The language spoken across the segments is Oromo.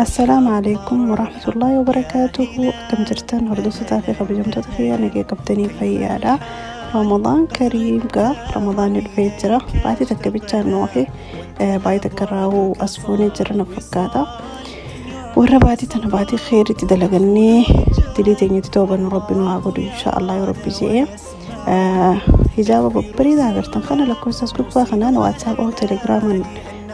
Assalaamu alaikum warahmatullaahi wabarakaatuhu. Akkam jirtan hordoftoota fi kabajamtoota kiyya? Nagee qabdanii? Fayyaadha. Ramadaan kariim. Gaa Ramadaanni dhufee jira. Baatii takka bichaan nu hafe, baatii takka raawuu as fuunee jira na fakkaata. Warra baatii tana baatii kheeritti dalagannee dilii teenyatti toobannu Rabbi nu haa godhu, insha Allah, yoo Rabbi je'e. Hijaaba babbareedaa agartan kana lakkoofsa gubbaa kanaan WhatsApp, Telegramaan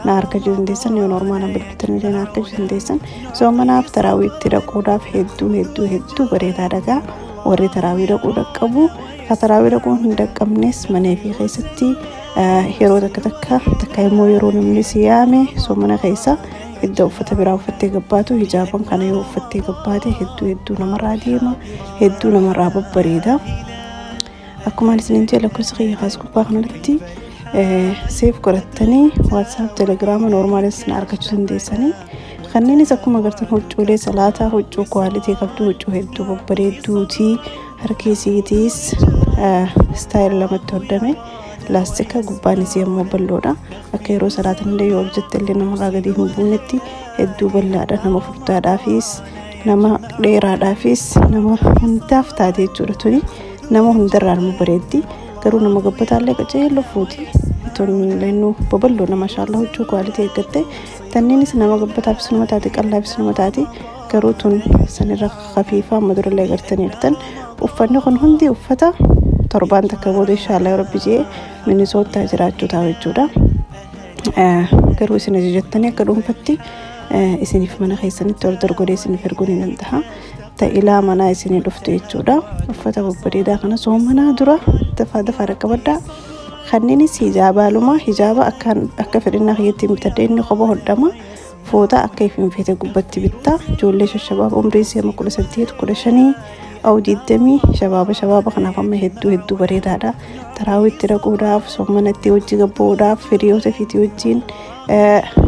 na argachuu dandeessan. Yoo normaalaan bilbiltan illee na argachuu dandeessan. Soomanaaf taraawiitti dhaquudhaaf hedduu hedduu hedduu bareedaa dhagaa. Warri taraawii dhaquu dhaqqabu, ka taraawii dhaquu hin dhaqqabnes manee fi keessatti yeroo takka takka takka immoo yeroo namni si yaame soomana keessa iddoo uffata biraa uffattee gabbaatu, hijaaban kana yoo uffattee gabbaate hedduu hedduu namarraa deema, hedduu namarraa babbareeda. Akkuma isiniin jedhe, lakkoofsa kiyya kaas gubbaa kanarratti save godhattanii WhatsApp, Telegrama, normaalis na argachuu dandeessanii. Kanneenis akkuma agartan huccuulee salaataa, huccuu quality qabdu, huccuu hedduu babbareedduuti. Harki isiitiis style lamatti hodhame, laastika gubbaan isii ammoo bal'oodha. Akka yeroo salaatan illee yoo hojjette illee namarraa gadi hin buunetti hedduu bal'aadha. Nama furdaadhaafis, nama dheeraadhaafis, nama hundaaf taate jechuudha. Tuni nama hundarraa nama bareeddi, garuu nama gabbataallee qaceelloo fuuti. Tun leennu babal'oo nama mashaallaa, huccuu quality eeggatte. Tanniinis nama gabbataafis nama taate, qallaafis nama taate, garuu tun sanirra kafiifaa. Amma durallee agartaniirtan, uffanni kun hundi uffata torbaan takka booda inshaallah Rabbi jee Minisootaa jiraachuu ta'a jechuudha. Garuu isin ajajattanii akka dhuunfatti isiniif mana keessanitti order godhee isiniif erguu ni danda'a. Ta'ilaa manaa isinii dhuftu jechuudha. Uffata babbareedaa kana soomanaa dura dafaa dafaa dhaqqabadhaa. Kanneenis hijaabaaluma hijaaba akka fedhinnaa kiyyatti bitadhee, inni kopha hodhama. Foota akka ifin feete gubbatti bittaa. Ijoollee shashabaaba umrii isii amma 18, 15 au 20, shabaaba shabaaba kanaaf amma hedduu hedduu bareedaadha. Taraawiitti dhaquudhaaf, soomanatti hojii gabbuudhaaf, hiriyoota fiitii wajjin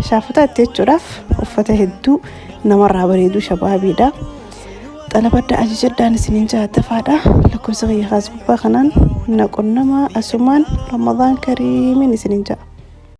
shaafata itti jechuudhaaf uffata hedduu namarraa bareedu shabaabiidha. Xalabadda ajajadhaan isiniin jaatafaadha. Lakkoofsa kiyya kaas gubbaa kanaan na qunnamaa. Asumaan Ramadaan kariimiin isiniin ja'a.